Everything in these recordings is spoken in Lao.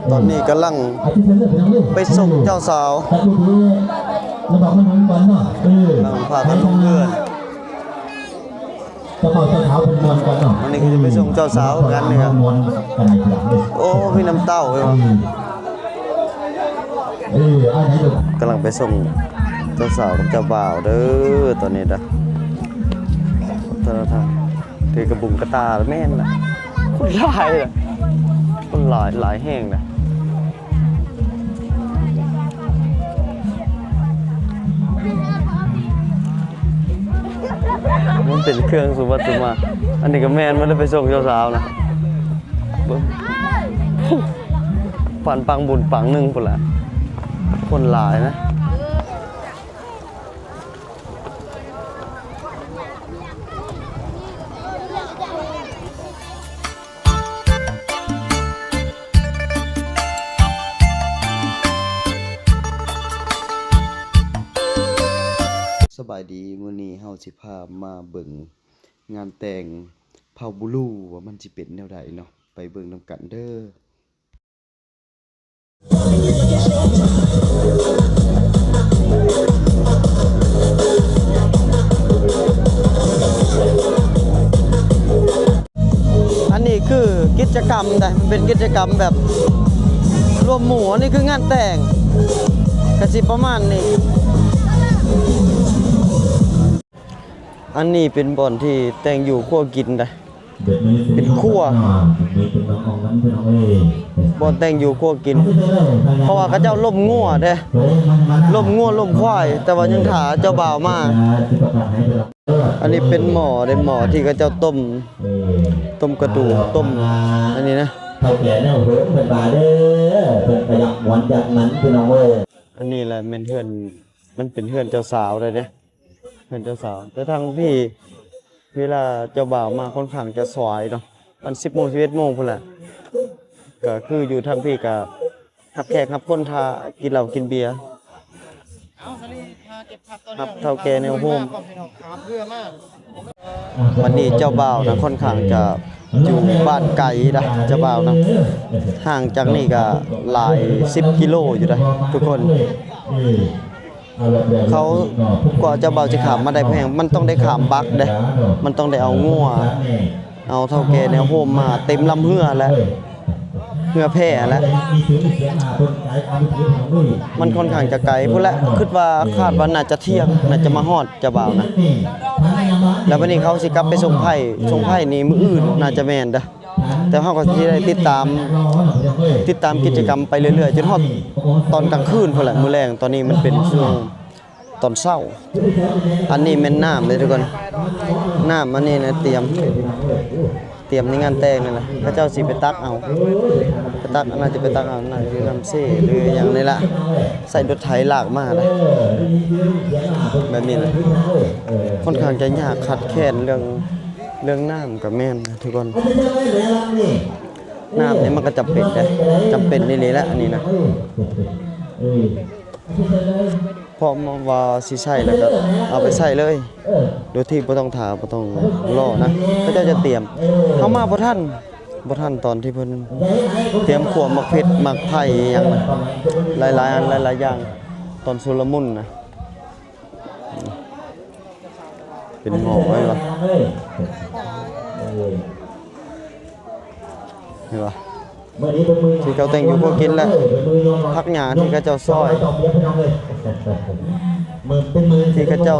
ຕອນນີ້ກຳລັງໄປສົ່ງເຈົ້າສາວ ກຳລັງພາກັນລົງເຮືອນ. ເຈົ້າບ່າວເຈົ້າສາວເພິ່ນມ່ວນກັນເນາະ ອັນນີ້ກໍຈະໄປສົ່ງເຈົ້າສາວຄືກັນນີ້ ໂອ້ ມີນ້ຳເຕົ້າເດ້. ກຳລັງໄປສົ່ງເຈົ້າສາວກັບເຈົ້າບ່າວເດີ ຕອນນີ້ນະ. ແຕ່ລະທ່ານຖືກະບຸງກະຕາ ແມ່ນລະ ຄົນຫຼາຍລະ ຄົນຫຼາຍ ຫຼາຍແຮງລະ. ມັນເປັນເຄື່ອງສຸວັດສຸມາ ອັນນີ້ກໍແມ່ນ ມັນໄດ້ໄປສົ່ງເຈົ້າສາວນະ ເບິ່ງ ປານປາງບຸນປາງໜຶ່ງພຸ້ນລະ ຄົນຫຼາຍນະ. ສະບາຍດີ ມື້ນີ້ເຮົາຊິພາມາເບິ່ງງານແຕ່ງເຜົ່າບູລູ ວ່າມັນຊິເປັນແນວໃດເນາະ ໄປເບິ່ງນຳກັນເດີ. ອັນນີ້ຄືກິດຈະກຳໃດ໋ ມັນເປັນກິດຈະກຳແບບລວມໝູ່ ອັນນີ້ຄືງານແຕ່ງ ກະຊິປະມານນີ້. ອັນນີ້ເປັນບ່ອນທີ່ແຕ່ງຢູ່ຄົວກິນໃດ໋ ເປັນຄົວ ບ່ອນແຕ່ງຢູ່ຄົວກິນ ເພາະວ່າເຂົາເຈົ້າລົມງົວເດ້ ລົມງົວລົມຄວາຍ ແຕ່ວ່າຍັງຖ້າເຈົ້າບ່າວມາ. ອັນນີ້ເປັນໝໍ້ເດ້ ໝໍ້ທີ່ເຂົາເຈົ້າຕົ້ມ ຕົ້ມກະດູກ ຕົ້ມອັນນີ້ນະ ເຖົ້າແກ່ແນວເຫິງເພິ່ນວ່າເດີ ເພິ່ນກະຢາກມ່ວນຢາກມັນ ພີ່ນ້ອງເອີຍ. ອັນນີ້ແຫຼະແມ່ນເຮືອນ ມັນເປັນເຮືອນເຈົ້າສາວໄດ໋ເດ້. ເຮືອນເຈົ້າສາວ ແຕ່ທາງພີ້ ເວລາເຈົ້າບ່າວມາຄ່ອນຂ້າງຈະສວາຍເນາະ ປະມານສິບໂມງ ສິບເອັດໂມງພຸ້ນແຫຼະ ກະຄືຢູ່ທາງພີ້ກະຮັບແຂກຮັບຄົນ ຖ້າກິນເຫຼົ້າກິນເບຍ ຮັບເຖົ້າແກ່ແນວໂຮມ. ວັນນີ້ເຈົ້າບ່າວນະ ຄ່ອນຂ້າງຈະຢູ່ບ້ານໄກນະ ເຈົ້າບ່າວນະ ຫ່າງຈາກນີ້ກະຫຼາຍສິບກິໂລຢູ່ເດ້ທຸກຄົນ. ເຂົາ ກວ່າເຈົ້າບ່າວຊິຂ້າມມາໄດ້ ເພາະຫຍັງ ມັນຕ້ອງໄດ້ຂ້າມບັກເດ້ ມັນຕ້ອງໄດ້ເອົາງົວ ເອົາເຖົ້າແກ່ແນວໂຮມມາເຕັມລຳເຮືອແຫຼະ ເຮືອແພແຫຼະ. ມັນຄ່ອນຂ້າງຈະໄກພຸ້ນແຫຼະ ຄິດວ່າ ຄາດວ່າໜ້າຈະທ່ຽງ ໜ້າຈະມາຮອດເຈົ້າບ່າວນະ ແລ້ວບັດນີ້ເຂົາຊິກັບໄປສົ່ງໄພ້ ສົ່ງໄພ້ນີ້ມື້ອື່ນໜ້າຈະແມ່ນເດີ້. ແຕ່ເຮົາກໍຊິໄດ້ຕິດຕາມ ຕິດຕາມກິດຈະກຳໄປເລື້ອຍໆ ຈົນຮອດຕອນກາງຄືນພຸ້ນແຫຼະ ມື້ແລງ. ຕອນນີ້ມັນເປັນຊ່ວງຕອນເຊົ້າ. ອັນນີ້ແມ່ນນ້ຳເດ້ທຸກຄົນ ນ້ຳອັນນີ້ນະ ຕຽມ ຕຽມໃນງານແຕ່ງນີ້ນະ ເຂົາເຈົ້າຊິໄປຕັກເອົາ ໄປຕັກ ໜ້າຈະໄປຕັກເອົາ ໜ້າຈະຢູ່ນ້ຳເຊ ຫຼືຫຍັງນີ້ລະ ໃຊ້ລົດໄຖລາກມານະ ແບບນີ້ນະ. ຄ່ອນຂ້າງຈະຍາກຂາດແຄນເລື່ອງ ເລື່ອງນ້ຳກໍແມ່ນນະທຸກຄົນ ນ້ຳນີ້ມັນກໍຈຳເປັນເດ້ ຈຳເປັນອີ່ຫຼີແຫຼະອັນນີ້ນະ ເພາະວ່າຊິໃຊ້ແລ້ວກໍເອົາໄປໃຊ້ເລີຍ ໂດຍທີ່ບໍ່ຕ້ອງຖ້າ ບໍ່ຕ້ອງລໍນະ ເຂົາເຈົ້າຈະຕຽມ. ເຮົາມາບໍ່ທັນ ບໍ່ທັນຕອນທີ່ເພິ່ນຕຽມຂົ້ວໝາກເຜັດ ໝາກໄຜ່ອີ່ຫຍັງນະ ຫຼາຍໆອັນ ຫຼາຍໆຢ່າງ ຕອນຊຸລະມຸນນະ. ເປັນໝໍ້ເຫັນບໍ່ ເຫັນບໍ່ ທີ່ເຂົາແຕ່ງຢູ່ຄົວກິນແຫຼະ ຜັກຫຍ້າທີ່ເຂົາເຈົ້າຊອຍ ທີ່ເຂົາເຈົ້າ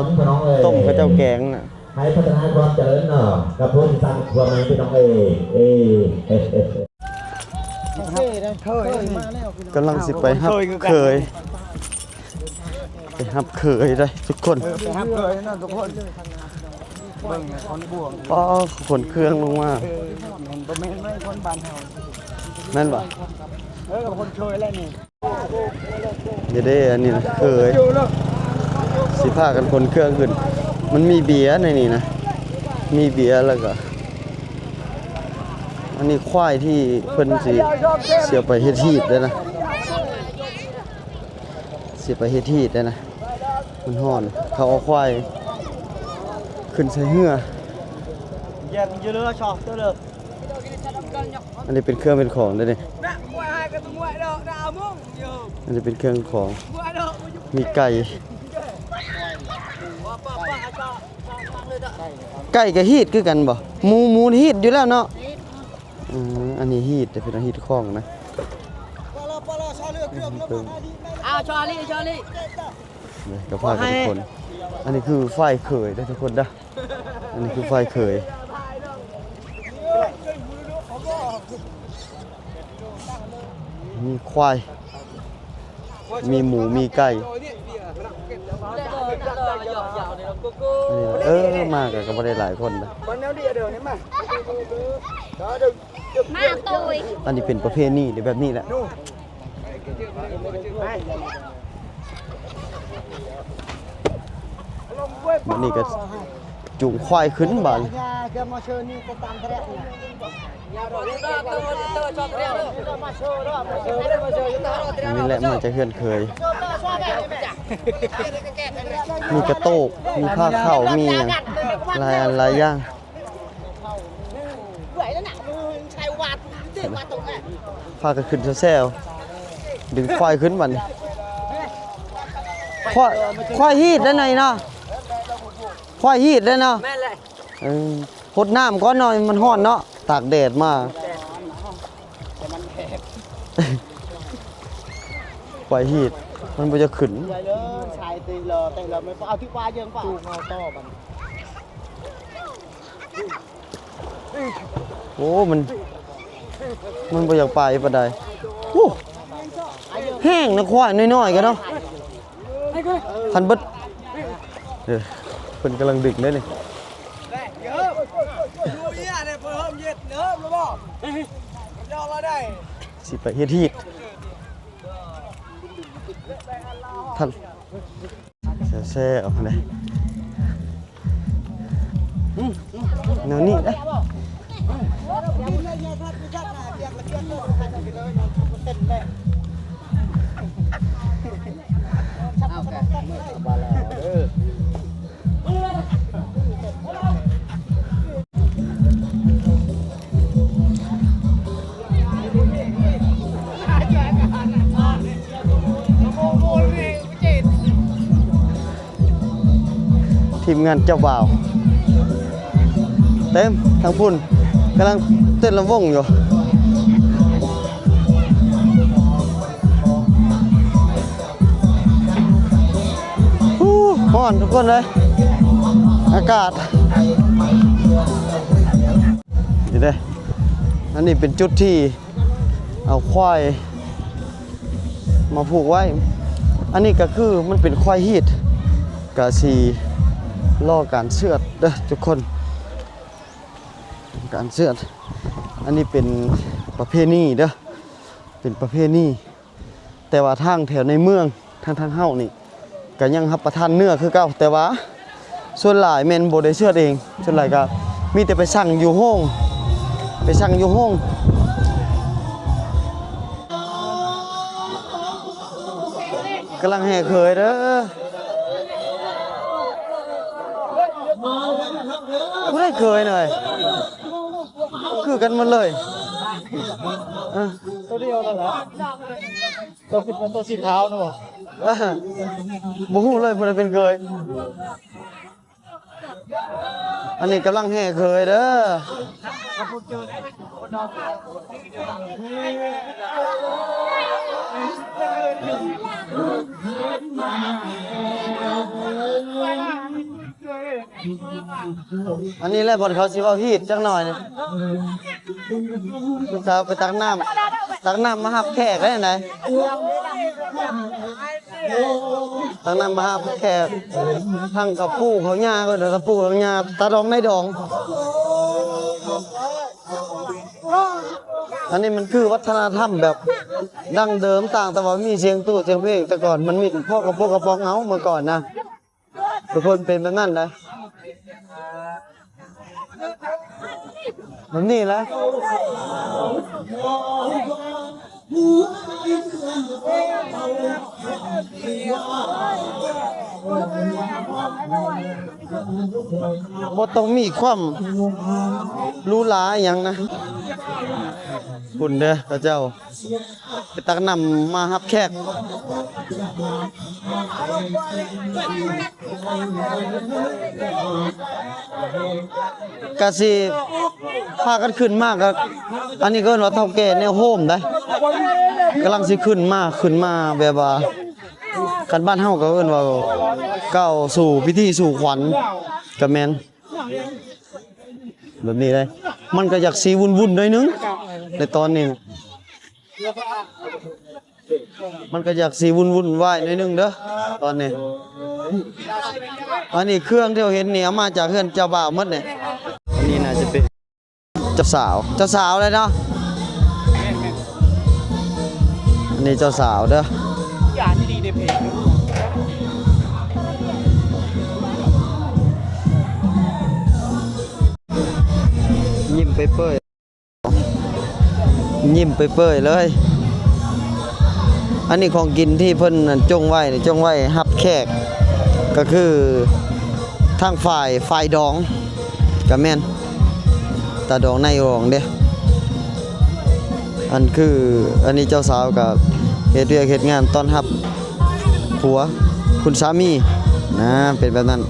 ຕົ້ມ ເຂົາເຈົ້າແກງນະ. ໃຫ້ພັດທະນາຄວາມຈະເລີນເນາະ ກັບຜູ້ທີ່ສ້າງຄົວໃໝ່ ພີ່ນ້ອງເອີຍ. ເອີ ກຳລັງຊິໄປຮັບເຂີຍ ໄປຮັບເຂີຍເດ້ທຸກຄົນ ເອີ ໄປຮັບເຂີຍເນາະທຸກຄົນ. ເບິ່ງແມ່ນຄົນບວງ ອໍ ຂົນເຄື່ອງລົງມາ ເອີ ແມ່ນ ບໍ່ແມ່ນ ແມ່ນຄົນບ້ານເຮົາ ແມ່ນບໍ່? ເອີ ຄົນເຂີຍແຫຼະນີ້. ນີ້ເດ້ ອັນນີ້ນະເຂີຍ ຊິພາກັນຂົນເຄື່ອງຂຶ້ນ ມັນມີເບຍໃນນີ້ນະ ມີເບຍ ແລ້ວກໍ ອັນນີ້ຄວາຍທີ່ເພິ່ນຊິ ຊິເອົາໄປເຮັດຮີດເດ້ນະ ຊິໄປເຮັດຮີດເດ້ນະ ມັນຮ້ອນ ເຂົາເອົາຄວາຍຂຶ້ນໃສ່ເຮືອ. ແຍກຢູ່ເລີ ຊອກເຕີເລີ. ອັນນີ້ເປັນເຄື່ອງເປັນຂອງເດ້ນີ້ ອັນນີ້ເປັນເຄື່ອງຂອງ ມີໄກ່ ໄກ່ກໍຮີດຄືກັນບໍ່? ໝູ ໝູຮີດຢູ່ແລ້ວເນາະ. ເອີ ອັນນີ້ຮີດເດ້ ເພິ່ນຮີດຂອງນະ. ອ້າວ ຊອລີ ຊອລີ ນີ້ກໍພາກັນທຸກຄົນ. ອັນນີ້ຄືຝ່າຍເຂີຍເດີທຸກຄົນເດີ. ອັນນີ້ຄືຝ່າຍເຂີຍ. ມີຄວາຍ ມີໝູ ມີໄກ່. ເອີ ມາກໍ ກໍບໍ່ໄດ້ຫຼາຍຄົນນະ. ມາໂຕຍ ອັນນີ້ເປັນປະເພນີແບບນີ້ແຫຼະ. ບັດນີ້ກໍຈູງຄວາຍຂຶ້ນບາດນີ້. ອັນນີ້ແຫຼະມາຈາກເຮືອນເຂີຍ. ມີກະໂຕກ ມີຜ້າຂາວ ມີຫຍັງ ຫຼາຍອັນຫຼາຍຢ່າງ. ພາກັນຂຶ້ນແຊວໆ ດຶງຄວາຍຂຶ້ນບັດນີ້. ຄວາຍ ຄວາຍຮີດແລ້ວໜ້ອຍເນາະ ຄວາຍຮີດແລ້ວເນາະ. ແມ່ນແຫຼະ. ເອີ ຫົດນ້ຳກ່ອນເນາະ ມັນຮ້ອນເນາະ ຕາກແດດມາ. ຄວາຍຮີດ ມັນບໍ່ຢາກຂຶ້ນ. ໂອ້ ມັນ ມັນບໍ່ຢາກໄປປານໃດ. ໂອ້ ແຮງນະ ຄວາຍນ້ອຍໆ ກໍເນາະ. ຄັນເບິດ ເອີ ເພິ່ນກຳລັງດຶງເດ້ນີ້. ຊິໄປເຮັດຮີດ ທ່ານ ແຊວໆ ເອົາຫັ້ນແຫຼະ ແນວນີ້ເດ້. ທີມງານເຈົ້າບ່າວເຕັມ ທາງພຸ້ນກຳລັງເຕັ້ນລຳວົງຢູ່. ຮູ້ ຮ້ອນທຸກຄົນເອີຍ ອາກາດ ນີ້ເດ້. ອັນນີ້ເປັນຈຸດທີ່ເອົາຄວາຍມາຜູກໄວ້. ອັນນີ້ກໍຄືມັນເປັນຄວາຍຮີດ ກະຊິລໍການເຊືອດເດີທຸກຄົນ ການເຊືອດ. ອັນນີ້ເປັນປະເພນີເດີ ເປັນປະເພນີ. ແຕ່ວ່າທາງແຖວໃນເມືອງ ທາງ ທາງເຮົານີ້ ກໍຍັງຮັບປະທານເນື້ອຄືເກົ່າ, ແຕ່ວ່າສ່ວນຫຼາຍແມ່ນບໍ່ໄດ້ເຊືອດເອງ, ສ່ວນຫຼາຍກໍມີແຕ່ໄປສັ່ງຢູ່ໂຮງ ໄປສັ່ງຢູ່ໂຮງ. ກຳລັງແຫ່ເຂີຍເດີ. ຜູ້ໃດເຂີຍເລີຍ? ຄືກັນໝົດເລີຍ. ເອີ ຕົວດຽວນັ້ນແຫຼະ. ຕົວຂຶ້ນມາຕົວສີຂາວນະບໍ່? ບໍ່ຮູ້ເລີຍຜູ້ໃດເປັນເຂີຍ. ອັນນີ້ກຳລັງແຫ່ເຂີຍເດີ. ອັນນີ້ແຫຼະບ່ອນເຂົາຊິເວົ້າຮີດຈັກໜ້ອຍນີ້. ຜູ້ສາວໄປຕັກນ້ຳ ຕັກນ້ຳມາຮັບແຂກໄດ້ຈັ່ງໃດ? ຕັກນ້ຳມາຮັບແຂກ ທັງກັບປູ່ເຂົາຍ່າ ເອີ້ນກັບປູ່ເຂົາຍ່າ ຕາດອງນາຍດອງ. ອັນນີ້ມັນຄືວັດທະນະທຳແບບດັ້ງເດີມ ຕ່າງແຕ່ວ່າມີສຽງຕູ້ສຽງເພງ. ແຕ່ກ່ອນມັນມີແຕ່ພໍກະປົກກະປອງເອົາ ເມື່ອກ່ອນນະ. ທຸກຄົນເປັນແບບນັ້ນໄດ໋ ແບບນີ້ແຫຼະ. ບໍ່ຕ້ອງມີຄວາມຫຼູຫຼາອີ່ຫຍັງນະ. ພຸ້ນເດີ ເຂົາເຈົ້າ ໄປຕັກນ້ຳມາຮັບແຂກ ກະຊິພາກັນຂຶ້ນມາ. ກະ ອັນນີ້ກໍເອີ້ນວ່າເຖົ້າແກ່ແນວໂຮມໄດ໋ ກຳລັງຊິຂຶ້ນມາ ຂຶ້ນມາແບບວ່າ ຄັນບ້ານເຮົາກໍເອີ້ນວ່າກ້າວສູ່ພິທີສູ່ຂວັນ ກະແມ່ນ ແບບນີ້ເດ້. ມັນກໍຢາກຊິວຸ່ນໆໜ້ອຍໜຶ່ງໃນຕອນນີ້ ມັນກໍຢາກຊິວຸ່ນວາຍໜ້ອຍໜຶ່ງເດີຕອນນີ້. ອັນນີ້ເຄື່ອງທີ່ເຮົາເຫັນນີ້ ເອົາມາຈາກເຮືອນເຈົ້າບ່າວໝົດນີ້. ອັນນີ້ໜ້າຈະເປັນເຈົ້າສາວ ເຈົ້າສາວເລີຍເນາະ. ອັນນີ້ເຈົ້າສາວເດີ ຍິ້ມເປີຍໆ ຍິ້ມເປີຍໆເລີຍ. ອັນນີ້ຂອງກິນທີ່ເພິ່ນຈົງໄວ້ນີ້ ຈົງໄວ້ຮັບແຂກ ກໍຄືທາງຝ່າຍ ຝ່າຍດອງ ກະແມ່ນຕາດອງນາຍດອງເດ້. ອັນຄື ອັນນີ້ເຈົ້າສາວກະເຮັດວຽກເຮັດງານຕ້ອນຮັບຜົວ ຄຸນສາມີນະ ເປັນແບບນັ້ນ.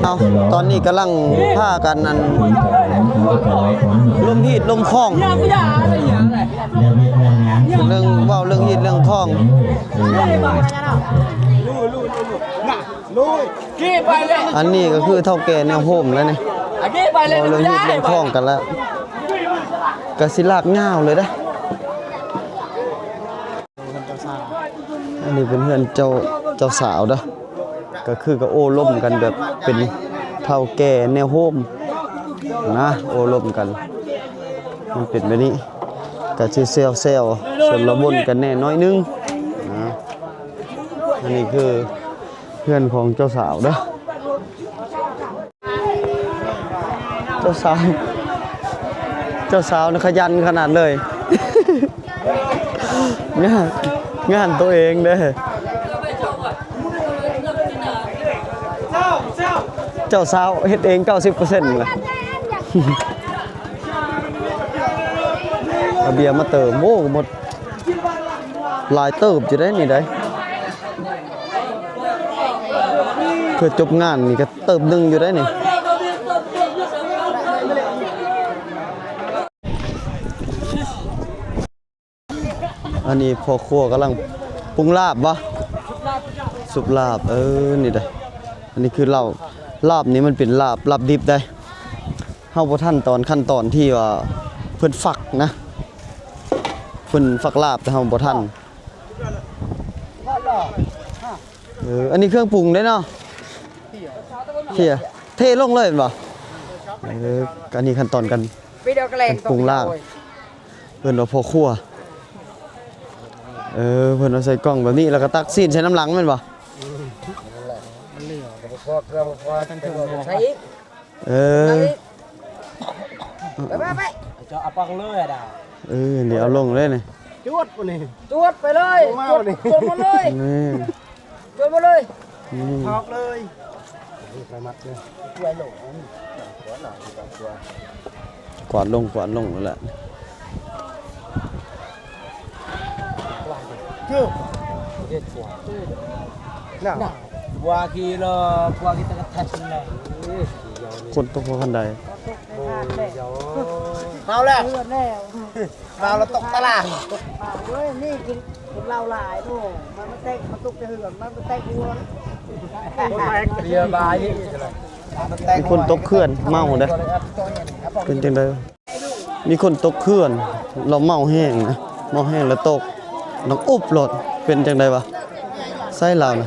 ເອົາ ຕອນນີ້ກຳລັງພາກັນ ອັນ ລົມຮີດລົມຄອງ ເລື່ອງເວົ້າເລື່ອງຮີດເລື່ອງຄອງ. ອັນນີ້ກໍຄືເຖົ້າແກ່ແນວໂຮມແລ້ວນີ້ ເວົ້າເລື່ອງຮີດເລື່ອງຄອງກັນແລ້ວ ກະຊິລາກຍາວເລີຍເດ້. ອັນນີ້ເປັນເຮືອນເຈົ້າ ເຈົ້າສາວເດີ ກໍຄືກໍໂອ້ລົມກັນແບບເປັນເຖົ້າແກ່ແນວໂຮມນະ ໂອ້ລົມກັນ ມັນເປັນແບບນີ້ ກໍຊິແຊວໆຊົນລະບົນກັນແດ່ໜ້ອຍໜຶ່ງນະ. ອັນນີ້ຄືເຮືອນຂອງເຈົ້າສາວເດີ. ເຈົ້າສາວ ເຈົ້າສາວນີ້ຂະຫຍັນຂະໜາດເລີຍ ງານ ງານໂຕເອງເດ້. ເຈົ້າສາວເຮັດເອງເກົ້າສິບເປີເຊັນລະ ເອົາເບຍມາເຕີມ. ໂອ້ ໝົດຫຼາຍເຕີບຢູ່ເດ້ນີ້ໄດ໋ ເພື່ອຈົບງານນີ້ກໍເຕີບໜຶ່ງຢູ່ໄດ໋ນີ້. ອັນນີ້ພໍ່ຄົວກຳລັງປຸງລາບບໍ່? ຊຸບລາບ ເອີ ນີ້ເດ້. ອັນນີ້ຄືລາບ ລາບນີ້ມັນເປັນລາບ ລາບດິບໄດ໋. ເຮົາບໍ່ທັນຕອນ ຂັ້ນຕອນທີ່ວ່າເພິ່ນຟັກນະ ເພິ່ນຟັກລາບ ແຕ່ເຮົາບໍ່ທັນ. ເອີ ອັນນີ້ເຄື່ອງປຸງເດ້ເນາະ ເທ ເທລົງເລີຍແມ່ນບໍ່? ເອີ ອັນນີ້ຂັ້ນຕອນການ ການປຸງລາບ ເອີ້ນວ່າພໍ່ຄົວ. ເອີ ເພິ່ນເອົາໃສ່ກ່ອງແບບນີ້ ແລ້ວກໍຕັກຊີ້ນໃສ່ນຳຫຼັງແມ່ນບໍ່? ເອີ ເຈົ້າເອົາປັກເລີຍດາວ. ເອີ ນີ້ເອົາລົງເລີຍນີ້ ຈວດນີ້ ຈວດໄປເລີຍ ມານີ້ ຈວດໝົດເລີຍ ນີ້ ຈວດໝົດເລີຍ ນີ້ ອອກເລີຍ ກວາດລົງ ກວາດລົງນັ້ນແຫຼະ. ຄື ເຮັດກວາດ ນະ ກວາດກີ່ລະ ກວາດກີ່ຕະກະແທັນແຫຼະ. ຝົນຕົກບໍ່ທັນໃດ ເມົາແລ້ວ ເມົາແລ້ວ ຕົກຕະຫຼາດ. ເອີຍ ນີ້ກິນ ກິນເຫຼົ້າຫຼາຍໂດ ມັນມາແຕກ ມັນຕົກແຕ່ເຮືອນ ມັນມາແຕກຫົວ ເບຍບາຍນີ້ ມີຄົນຕົກເຂື່ອນເມົາເດ້ ເປັນຈັ່ງໃດ? ມີຄົນຕົກເຂື່ອນ ລາວເມົາແຮງນະ ເມົາແຮງແລ້ວຕົກ ດັງອຸບໂລດ. ເປັນຈັ່ງໃດວະ ໃສ່ລາວນະ?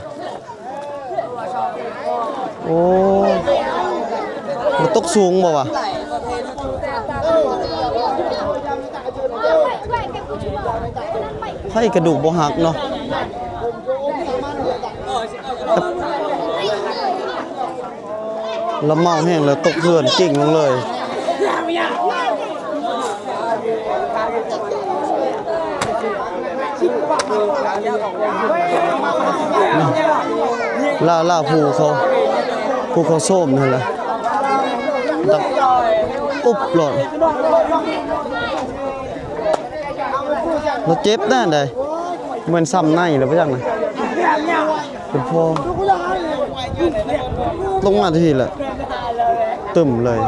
ໂອ້ ຕົກສູງບໍ່ວະ? ໃຜກະດູກບໍ່ຫັກເນາະ. ລາວເມົາແຮງແລ້ວຕົກເຂື່ອນກິ້ງລົງເລີຍ. ລາວ ລາວຜູ້ເຂົາ ຜູ້ເຂົາໂຊມຫັ້ນລະ ດັງ ອຸບໂລດ. ລາວເຈັບແນ່ໃດ໋ ແມ່ນຊ້ຳໃນແລ້ວບໍ່ຈັກນະ ເປັນພໍລົງມາທີ່ແຫຼະ ຕຶ້ມເລີຍ.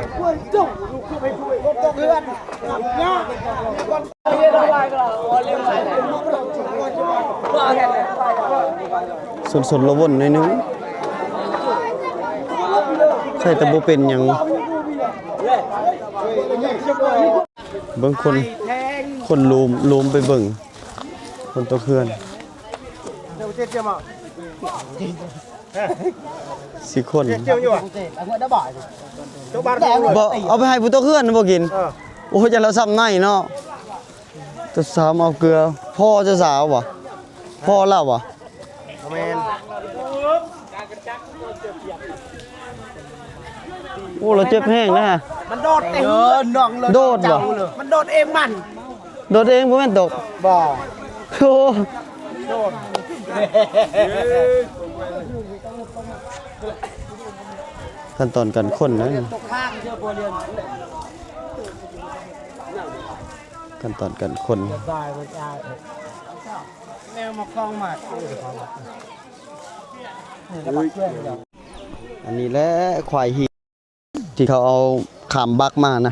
ສົນໆລະວົນໜ້ອຍໜຶ່ງ ໃສ່ແຕ່ບໍ່ເປັນຫຍັງ. ເບິ່ງຄົນ ຄົນໂລມ ໂລມໄປເບິ່ງ ຄົນຕົກເຮືອນ ຊິຄົນ ບໍ່ ເອົາໄປໃຫ້ຜູ້ຕົກເຮືອນບໍ່ກິນ. ເອີ ໂອ້ຍ ຈະລາວຊ້ຳໃນເນາະ. ເຈົ້າສາວມາເອົາເກືອ ພໍ່ເຈົ້າສາວບໍ່? ພໍ່ລາວບໍ່? ບໍ່ແມ່ນ. ໂອ້ ລາວເຈັບແຮງນະ. ມັນໂດດເອງ ເອີ ນ້ອງໂດດບໍ່? ມັນໂດດເອງມັນ ໂດດເອງບໍ່ແມ່ນຕົກ. ບໍ່. ໂອ້ ໂດດ. ຂັ້ນຕອນການຄົ້ນນະ ຂັ້ນຕອນການຄົ້ນ. ແນວມາຄອງໝາກ ອັນນີ້ແຫຼະ ຄວາຍຫີນ ທີ່ເຂົາເອົາຂາມບັກມານະ.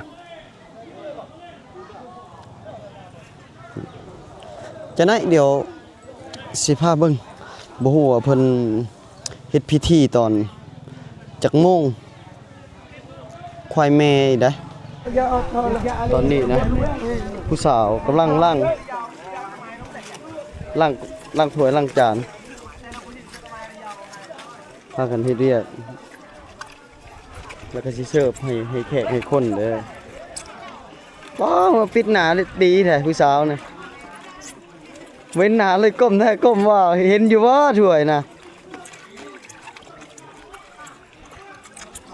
ຈະໄດ້ ດຽວຊິພາເບິ່ງ ບໍ່ຮູ້ວ່າເພິ່ນເຮັດພິທີຕອນຈັກໂມງ. ຄວາຍແມ່ອີກໄດ໋. ຕອນນີ້ນະ ຜູ້ສາວກຳລັງລ້າງ ລ້າງ ລ້າງຖ້ວຍລ້າງຈານ ພາກັນເຮັດວຽກ. ແລ້ວກໍຊິເສີບໃຫ້ ໃຫ້ແຂກໃຫ້ຄົນເດີ. ວ້າວ ປິດໜ້າດີແທ້ຜູ້ສາວນີ້ ເວັ້ນໜ້າເລີຍ ກົ້ມແທ້ກົ້ມວ່າ ເຫັນຢູ່ບໍ່ຖ້ວຍນະ.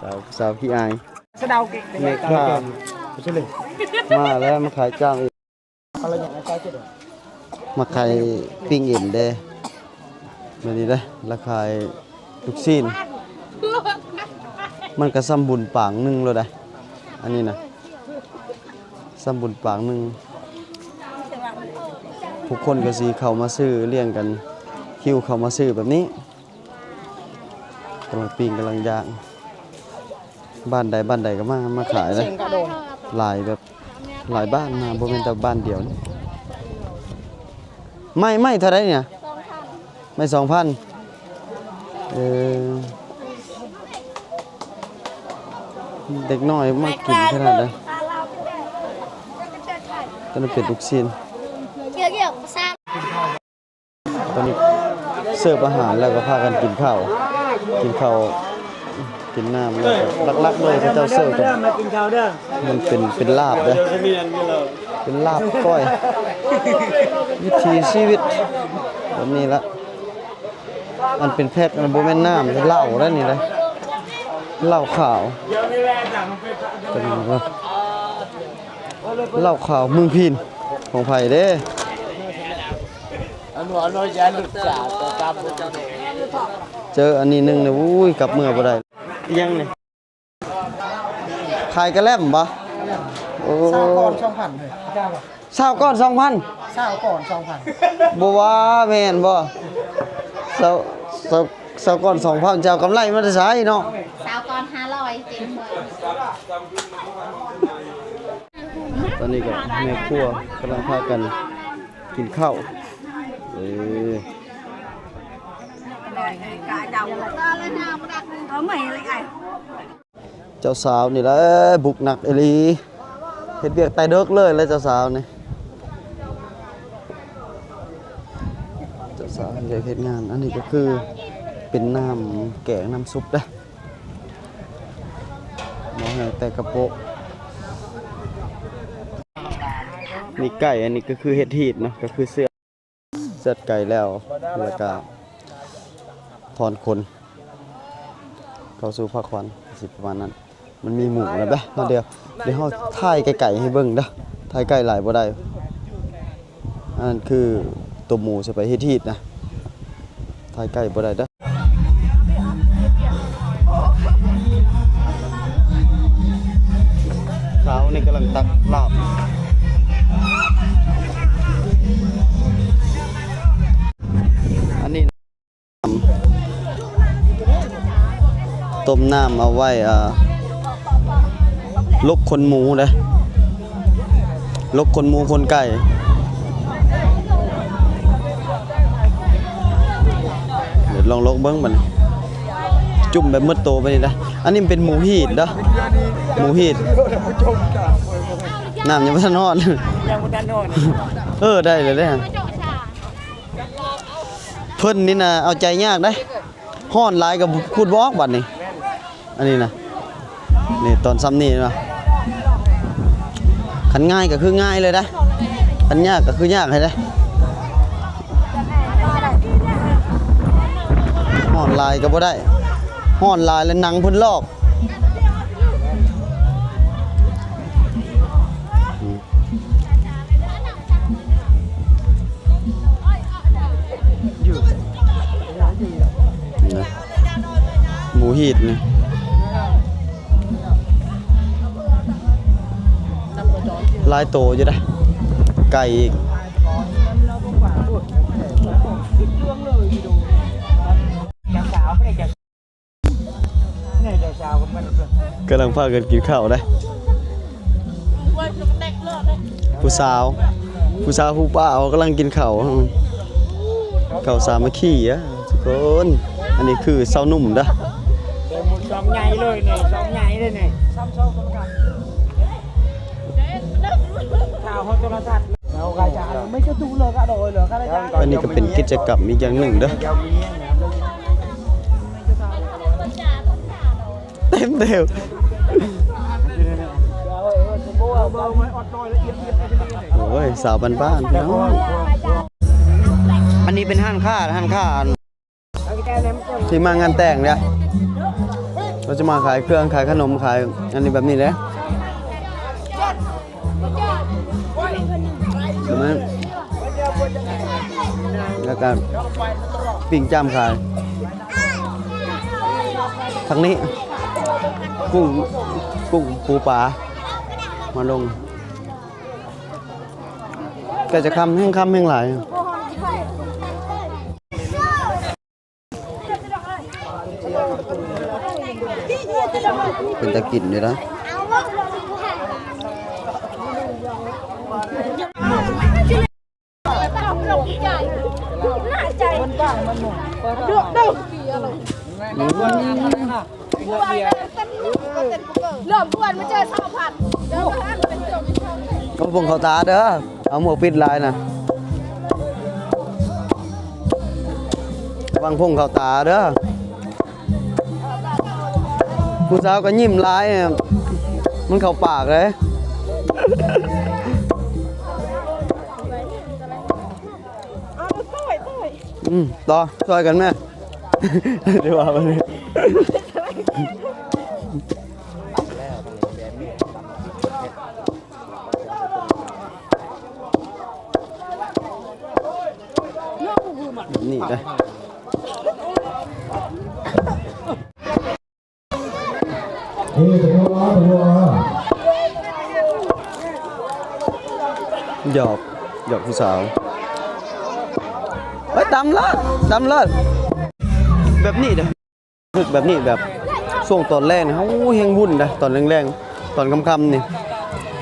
ສາວ ສາວຂີ້ອາຍ ສະເດົາເກັ່ງ ແມ່ຄ້າມາແລ້ວ ມາຂາຍຈ້າງ. ມາຂາຍປີ້ງເອັນເດ້ ມື້ນີ້ເດ້ ລະຂາຍລູກຊີ້ນ. ມັນກະສ່ຳບຸນປາງໜຶ່ງໂລດໄດ໋ ອັນນີ້ນະ ສ່ຳບຸນປາງໜຶ່ງ. ຜູ້ຄົນກະຊິເຂົ້າມາຊື້ ລຽງກັນ ຫິ້ວເຂົ້າມາຊື້ແບບນີ້. ກຳລັງປີ້ງ ກຳລັງຍ່າງ ບ້ານໃດບ້ານໃດກໍມາ ມາຂາຍເດ້. ຫຼາຍແບບ ຫຼາຍບ້ານມາ ບໍ່ແມ່ນແຕ່ບ້ານດຽວນີ້. ໄມ້ ໄມ້ເທົ່າໃດນີ້ນະ? ໄມ້ສອງພັນ. ເອີ ເດັກນ້ອຍມັກກິນຂະໜາດໃດ. ຕົວນັ້ນເປັນລູກຊີ້ນ. ຕອນນີ້ເສີບອາຫານແລ້ວກໍພາກັນກິນເຂົ້າ ກິນເຂົ້າ ກິນນ້ຳ ແລ້ວກໍຫຼັກໆເລີຍເຂົາເຈົ້າເສີບກັນ ມັນເປັນ ເປັນລາບເດ້ ເປັນລາບກ້ອຍ ວິຖີຊີວິດແບບນີ້ລະ. ອັນເປັນແພັກ ອັນບໍ່ແມ່ນນ້ຳ ເຫຼົ້າໄດ໋ນີ້ເດ້ ເຫຼົ້າຂາວ ເປັນ ເຫຼົ້າຂາວເມືອງພີນ ຂອງໃຜເດ້? ເຈີອັນນີ້ໜຶ່ງນີ້ ໂອ້ຍ ກັບເມືອບໍ່ໄດ້. ອີຫຍັງນີ້? ຂາຍກະແລັມບໍ່? ໂອ້ ຊາວກ່ອນສອງພັນເລີຍ. ຊາວກ່ອນສອງພັນ ຊາວກ່ອນສອງພັນ ບໍ່ວ່າແມ່ນບໍ່? ຊາວ ຊາວ ຊາວກ່ອນສອງພັນ ຈະເອົາກຳໄລມາແຕ່ໃສເນາະ? ຊາວກ່ອນຫ້າຮ້ອຍ ເຈັດຮ້ອຍ. ຕອນນີ້ກໍແມ່ຄົວກຳລັງພາກັນກິນເຂົ້າ ເອີ. ເຈົ້າສາວນີ້ແຫຼະບຸກໜັກອີ່ຫຼີ ເຮັດວຽກແຕ່ເດິກເລີຍແຫຼະເຈົ້າສາວນີ້ ເຈົ້າສາວເຮັດວຽກເຮັດງານ. ອັນນີ້ກໍຄືເປັນນ້ຳແກງນ້ຳຊຸບເດ້ ໝໍ້ແຫ້ງແຕ່ກະໂປະ. ນີ້ໄກ່ ອັນນີ້ກໍຄືເຮັດຮີດເນາະ ກໍຄືເຊືອດ ເຊືອດໄກ່ແລ້ວ ແລ້ວກະຖອນຂົນ ເຂົ້າສູ່ພາກຂວັນ ຊິປະມານນັ້ນ. ມັນມີໝູນະເບະ ດຽວ ດຽວເຮົາຖ່າຍໄກໆໃຫ້ເບິ່ງເດີ ຖ່າຍໃກ້ຫຼາຍບໍ່ໄດ້. ອັນນັ້ນຄື ຕົວໝູໃສ່ໄປຮີດໆນະ ຖ່າຍໃກ້ບໍ່ໄດ້ເດີ້. ສາວນີ້ກຳລັງຕັກລາບ ອັນນີ້ ຕົ້ມນ້ຳເອົາໄວ້ ເອີ ຫຼົກຂົນໝູເດ້ ຫຼົກຂົນໝູຂົນໄກ່. ດຽວລອງຫຼົກເບິ່ງບັດນີ້ ຈຸ່ມແບບໝົດໂຕໄປນີ້ນະ. ອັນນີ້ເປັນໝູຮີດເດີ້ ໝູຮີດ ນ້ຳຍັງບໍ່ທັນຮ້ອນ ຍັງບໍ່ທັນຮ້ອນ. ເອີ ໄດ້ແລ້ວເດ້. ເພິ່ນນີ້ນະເອົາໃຈຍາກເດ້ ຮ້ອນຫຼາຍກໍຂູດບໍ່ອອກບັດນີ້. ອັນນີ້ນະ ນີ້ຕອນຊ່ຳນີ້ເນາະ ຄັນງ່າຍກໍຄືງ່າຍເລີຍນະ ຄັນຍາກກໍຄືຍາກໃຫ້ເດ້. ຮ້ອນຫຼາຍກໍບໍ່ໄດ້ ຮ້ອນຫຼາຍແລ້ວໜັງເພິ່ນລອກ. ນະ ໝູຮີດນີ້ ຫຼາຍໂຕຢູ່ເດ້ ໄກ່ອີກ. ກຳລັງພາກັນກິນເຂົ້າເດ້ ຜູ້ສາວ ຜູ້ສາວຜູ້ບ່າວກຳລັງກິນເຂົ້າ ເຂົ້າສາມັກຄີອະທຸກຄົນ. ອັນນີ້ຄືຊາວໜຸ່ມເດີ້ ຊອງໃຫຍ່ເລີຍນີ້ ຊອງໃຫຍ່ເລີຍນີ້ ຊາວໂທລະທັດ. ອັນນີ້ກໍເປັນກິດຈະກຳອີກຢ່າງໜຶ່ງເດີ້ ເຕັມເຕັມ. ໂອ້ຍ ສາວບ້ານໆ ພີ່ນ້ອງ. ອັນນີ້ເປັນຮ້ານຄ້າ ຮ້ານຄ້າ ທີ່ມາງານແຕ່ງເດ້ ເຂົາຈະມາຂາຍເຄື່ອງ ຂາຍຂະໜົມ ຂາຍອັນນີ້ແບບນີ້ເດ້ ແລ້ວກໍປີ້ງຈ້າມຂາຍ. ທາງນີ້ ກຸ້ງ ກຸ້ງ ປູປາ ມາລົງ ໃກ້ຈະຄ່ຳ ແຮ່ງຄ່ຳແຮ່ງຫຼາຍ. ເປັນຕາກິນຢູ່ນະ. ເລີ່ມອ້ວນມາເຈີສາວພັນ ເອົາຜົງເຂົ້າຕາເດີ້ ເອົາໝວກປິດລາຍນະ ລະວັງຜົງເຂົ້າຕາເດີ້. ຜູ້ສາວກໍຍິ້ມຫຼາຍ ມັນເຂົ້າປາກເດ້. ອືມ ຕໍ່ ຊ່ອຍກັນແມ່ ເດີວ່າບັດນີ້ ນີ້ເດ້. ຫຍອກ ຫຍອກຜູ້ສາວ ເອີຍ ຕຳເລີດ ຕຳເລີດ ແບບນີ້ເດ້ ແບບນີ້ ແບບຊ່ວງຕອນແລງນີ້ ໂອ້ ແຮງວຸ້ນເດ້ ຕອນແລງໆ ຕອນຄ່ຳໆນີ້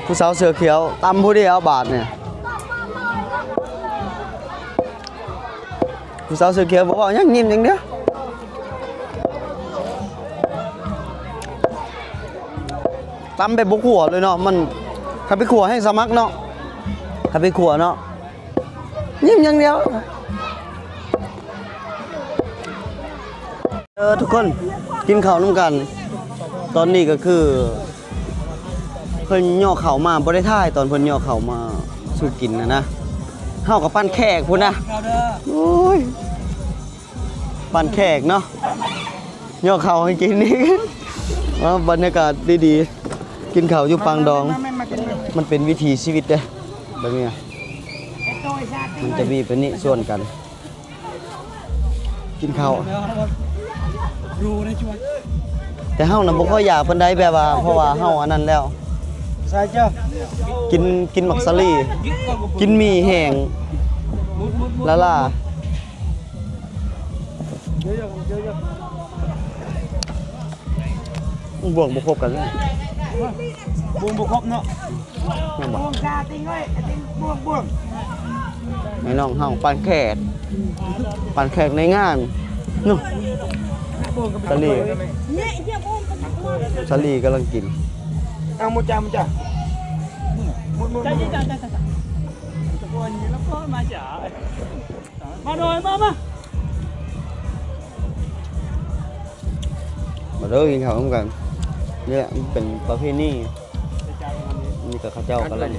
ຜູ້ສາວເສື້ອຂຽວ ຕຳຜູ້ດຽວບາດນີ້. ຜູ້ສາວເສື້ອຂຽວບໍ່ເວົ້າຫຍັງ ຍິ້ມຢ່າງດຽວ ຕຳແບບບໍ່ຂົ້ວເລີຍເນາະ ມັນ ຄັນໄປຂົ້ວແຮ່ງສະໝັກເນາະ ຄັນໄປຂົ້ວເນາະ ຍິ້ມຢ່າງດຽວ. ເອີ ທຸກຄົນ ກິນເຂົ້ານຳກັນ ຕອນນີ້ກໍຄື ເພິ່ນຍໍເຂົ້າມາ ບໍ່ໄດ້ຖ່າຍຕອນເພິ່ນຍໍເຂົ້າມາສູ່ກິນນະນະ ເຮົາກໍປັ້ນແຂກພຸ້ນນະ ໂອ້ຍ ປັ້ນແຂກເນາະ ຍໍເຂົ້າໃຫ້ກິນອີກ ເອົາ ບັນຍາກາດດີໆ ກິນເຂົ້າຢູ່ປາງດອງ ມັນເປັນວິຖີຊີວິດເດ້ ແບບນີ້ນະ. ມັນຈະມີປານນີ້ຊວນກັນ ກິນເຂົ້າ ແຕ່ເຮົານະບໍ່ຄ່ອຍຢາກປານໃດ ແບບວ່າ ເພາະວ່າເຮົາອັນນັ້ນແລ້ວ ກິນ ກິນໝາກສາລີ ກິນໝີ່ແຫ້ງລ້າໆ. ບ່ວງບໍ່ຄົບກັນເລີຍ ບ່ວງບໍ່ຄົບເນາະ ແມ່ນບໍ່? ບ່ວງຊາຕິງເອີຍ ຕິງ ບ່ວງ ບ່ວງ ແມ່ນ້ອງເຮົາປານແຂກ ປານແຂກໃນງານເນາະ. ສາລີ ສາລີກຳລັງກິນ ເອົາໝົດຈ້າ ໝົດຈ້າ ໝົດ ໝົດ ໝົດ. ມາໂດຍ ມາ ມາ ມາເດີ ກິນເຂົ້ານຳກັນ. ນີ້ແຫຼະ ມັນເປັນປະເພນີ. ນີ້ກໍເຂົາເຈົ້າກຳລັງ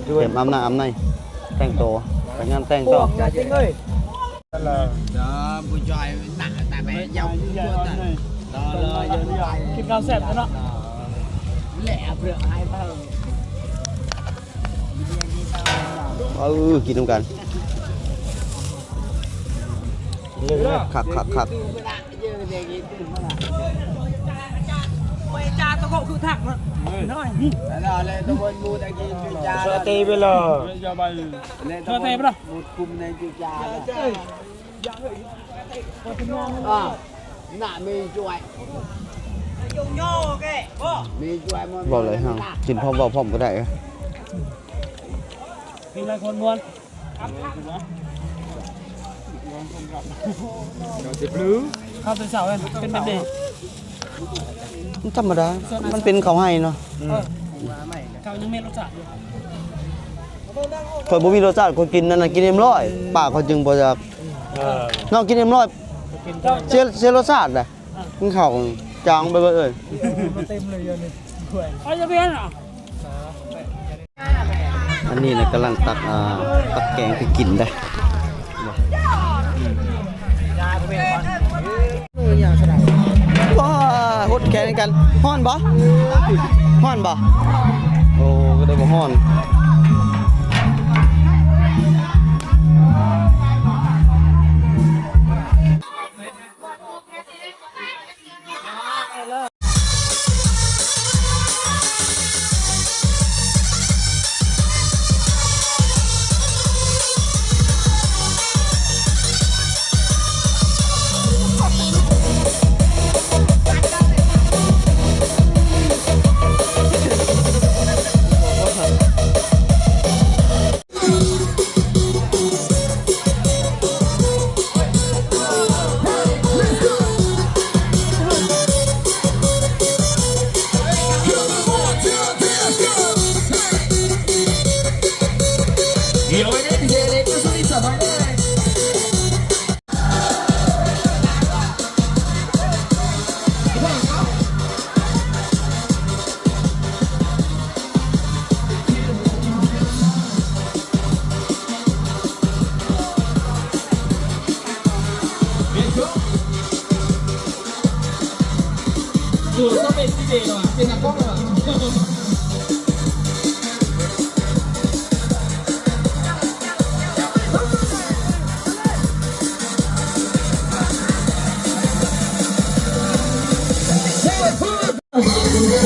ຕຽມອາບນ້ຳອາບໃນ ແຕ່ງໂຕ ໄປງານແຕ່ງຕໍ່. ກິນເຂົ້າແຊບເນາະ. ເອີ ກິນນຳກັນ ຄັກໆໆ. ເວົ້າຫຼາຍຫາງ ກິນພ້ອມເວົ້າພ້ອມກໍໄດ້. ກິນຫຼາຍຄົນມ່ວນ ເຂົ້າແຕ່ເຊົ້າເປັນແບບນີ້ ມັນທຳມະດາ ມັນເປັນເຂົ້າໄຮ່ເນາະ. ເອີ ເຂົ້າຍັງມີລົດຊາດຢູ່. ຂ້ອຍບໍ່ມີລົດຊາດ ຂ້ອຍກິນອັນນັ້ນ ກິນເອັມຮ້ອຍ ປາກຂ້ອຍຈຶ່ງບໍ່ຢາກ ເອີ ເນາະ. ກິນເອັມຮ້ອຍ ເສຍ ເສຍລົດຊາດແຫຼະ. ກິນເຂົ້າຈາງໄປເບິດເລີຍ ເຕັມເລີຍດຽວນີ້. ອັນນີ້ນະກຳລັງຕັກ ອ່າ ຕັກແກງໄປກິນໄດ໋. ວ້າ ຫົດແຂນກັນ. ຮ້ອນບໍ່? ຮ້ອນບໍ່? ໂອ້ ກໍໄດ້ບໍ່ຮ້ອນ.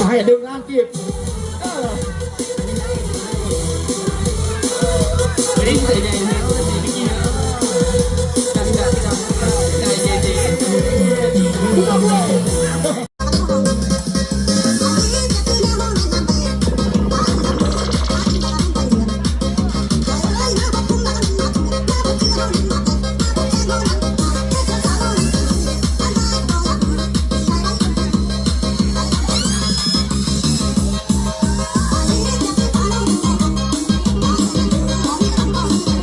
ໃຫ້ດຶງງານຈີບ. ເ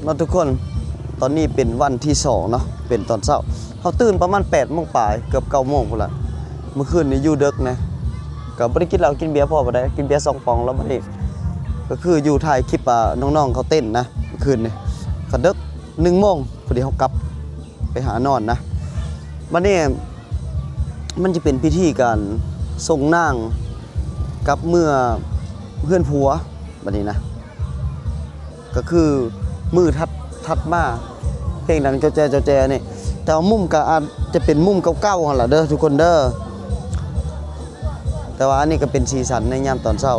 ເນາະທຸກຄົນ, ຕອນນີ້ເປັນວັນທີສອງເນາະ, ເປັນຕອນເຊົ້າ. ເຮົາຕື່ນປະມານແປດໂມງປາຍ ເກືອບເກົ້າໂມງພຸ້ນລະ. ມື້ຄືນນີ້ຢູ່ເດິກແດ່, ກໍບໍ່ໄດ້ກິນເຫຼົ້າກິນເບຍພໍປານໃດ, ກິນເບຍສອງປ໋ອງແລ້ວ. ບັດນີ້ກໍຄືຢູ່ຖ່າຍຄລິບ ອ່າ ນ້ອງໆເຂົາເຕັ້ນນະ ມື້ຄືນນີ້. ກໍເດິກ ໜຶ່ງໂມງ ພໍດີເຮົາກັບໄປຫານອນນະ. ບັດນີ້ມັນຈະເປັນພິທີການສົ່ງນາງກັບເມືອເຮືອນຜົວ ບັດນີ້ນະ. ກໍຄືມື້ຖັດ ຖັດມາ ເພງດັງຈໍແຈ ຈໍແຈນີ້. ແຕ່ວ່າມຸມກໍອາດຈະເປັນມຸມເກົ່າໆຫັ້ນລະເດີທຸກຄົນເດີ. ແຕ່ວ່າອັນນີ້ກໍເປັນສີສັນໃນຍາມຕອນເຊົ້າ.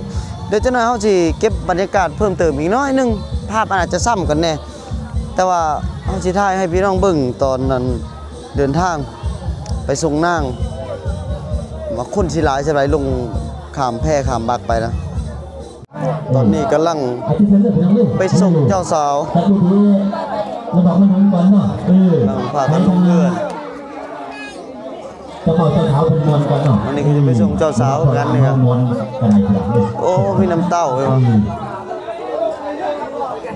ດຽວຈັກໜ້ອຍເຮົາຊິເກັບບັນຍາກາດເພີ່ມເຕີມອີກໜ້ອຍໜຶ່ງ, ພາບມັນອາດຈະຊ້ຳກັນແດ່, ແຕ່ວ່າເຮົາຊິຖ່າຍໃຫ້ພີ່ນ້ອງເບິ່ງຕອນນັ້ນ ເດີນທາງໄປສົ່ງນາງ ວ່າຄົນຊິຫຼາຍສ່ຳໃດ ລົງຂ້າມແພຂ້າມບັກໄປນະ. ຕອນນີ້ກຳລັງໄປສົ່ງເຈົ້າສາວ ນຳພາກັນລົງເຮືອ. ເຈົ້າບ່າວເຈົ້າສາວເພິ່ນມ່ວນກັນເນາະ. ອັນນີ້ກໍຈະໄປສົ່ງເຈົ້າສາວຄືກັນນີ້. ມ່ວນກັນອີກແລ້ວເດ້. ໂອ້ ມີນ້ຳເຕົ້າເດ້.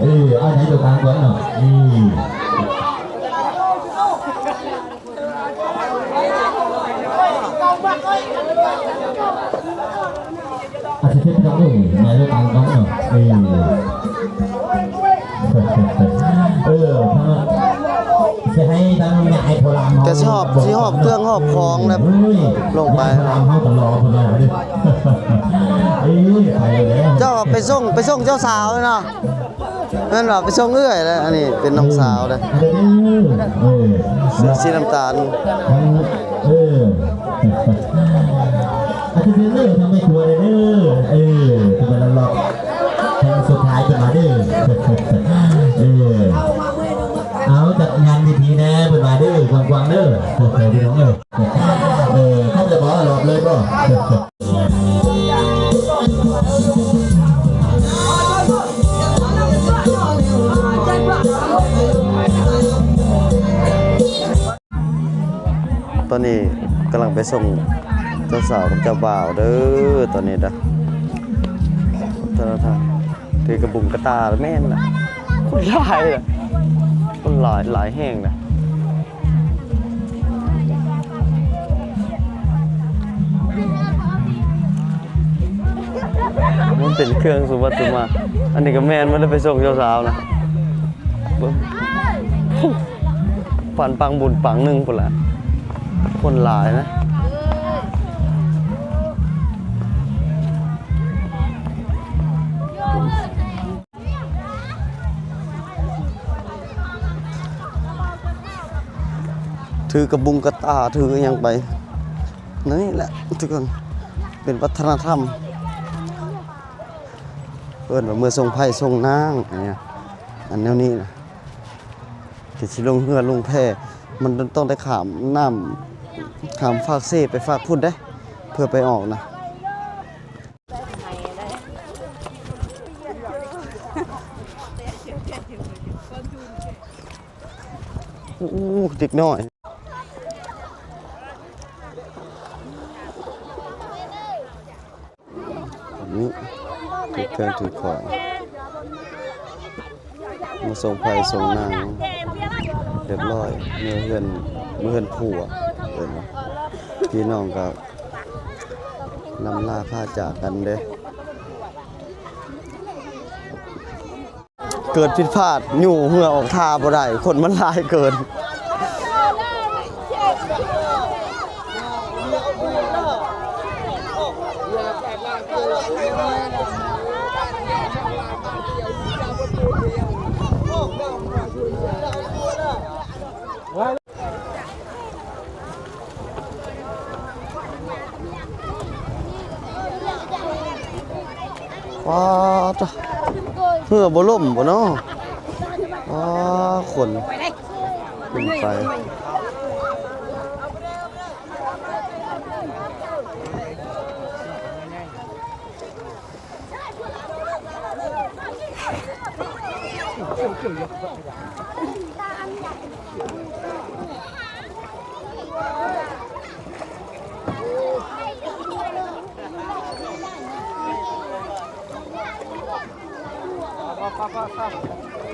ເອີ ເອີ ເອົາໃຫ້ຕົວກາງກ່ອນເນາະ. ນີ້ ອາດຈະເປັນນ້ອງເອີຍ ແມ່ເລີຍຕາມນ້ອງເນາະ. ເອີ ເອີ ທາງ ຊິໃຫ້ທາງແມ່ອ້າຍໂພລາມເຮົາ ກະຊິຫອບ ຊິຫອບເຄື່ອງຫອບຂອງແລ້ວ ເອີຍ ລົງໄປ ແມ່ອ້າຍໂພລາມເຮົາກໍລໍເພິ່ນວ່າເດ້. ເອີຍ ໄປແລ້ວ ເຈົ້າໄປສົ່ງ ໄປສົ່ງເຈົ້າສາວເນາະ. ແມ່ນວ່າໄປສົ່ງເອື້ອຍແລ້ວ. ອັນນີ້ເປັນນ້ອງສາວເດ້ ເອີ ເສື້ອສີນ້ຳຕານ. ເອີ ອາດຈະເປັນເລື່ອງທຳໃຫ້ຕົວເດ້. ເອີ ເປັນວັນລອບ ຄັ້ງສຸດທ້າຍເພິ່ນວ່າເດ້. ເອີ ເອົາຈັດງານພິທີແດ່ເພິ່ນວ່າເດ້ ກວ້າງໆເດີ ເອີ ພີ່ນ້ອງເອີຍ. ເອີ ຄັບແລ້ວບໍ່ ລອບເລີຍບໍ່? ຕອນນີ້ກຳລັງໄປສົ່ງເຈົ້າສາວກັບເຈົ້າບ່າວເດີ ຕອນນີ້ນະ. ເຈົ້າທ່ານ ຖືກະບຸງກະຕ່າ ແມ່ນລະ ຄົນຫຼາຍລະ ຄົນຫຼາຍ ຫຼາຍແຮງລະ. ມັນເປັນເຄື່ອງສຸມບັດສຸມມາ. ອັນນີ້ກໍແມ່ນ ມັນໄດ້ໄປສົ່ງເຈົ້າສາວນະ. ເບິ່ງ ປານປາງບຸນປາງໜຶ່ງພຸ້ນລະ ຄົນຫຼາຍນະ. ຖືກະບຸງກະຕ່າ ຖືອີ່ຫຍັງໄປ. ນີ້ແຫຼະທຸກຄົນ ເປັນວັດທະນະທຳ ເອີ້ນວ່າເມືອສົ່ງໄພສົ່ງນາງ ອັນແນວນີ້ນະ. ທີ່ຊິລົງເຮືອລົງແພ ມັນຕ້ອງໄດ້ຂ້າມນ້ຳ ຂ້າມຟາກເຊໄປຟາກພຸ້ນເດ້ ເພື່ອໄປອອກນະ. ໂອ້ ເດັກນ້ອຍ ນີ້ຖືເຄື່ອງຖືຂອງ ມາສົ່ງໄພສົ່ງນາງຮຽບຮ້ອຍ ເມືອເຮືອນ ເມືອເຮືອນຜົວ ເອີ້ນວ່າ ພີ່ນ້ອງກໍ ລ່ຳລາພາຈາກກັນເດ້. ເກີດຜິດພາດ ຍູ້ເຮືອອອກທ່າບໍ່ໄດ້ ຄົນມັນຫຼາຍເກີນ. ປາດ ເຮືອບໍ່ລົ້ມບໍ່ເນາະ? ປາດ ຄົນຂຶ້ນໄປ. ໄປ ໄປ ໄປ.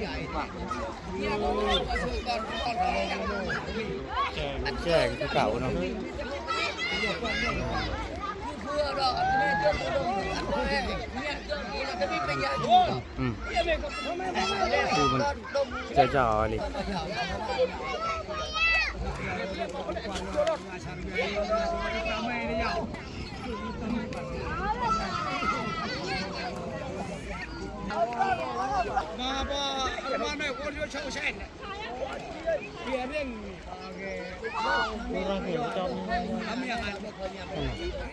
ແຈ້ງ ແຈ້ງຄືເກົ່າເນາະ. ອືມ ຄືມັນເຈົ້າໆ ອີ່ຫຼີ. ອືມ.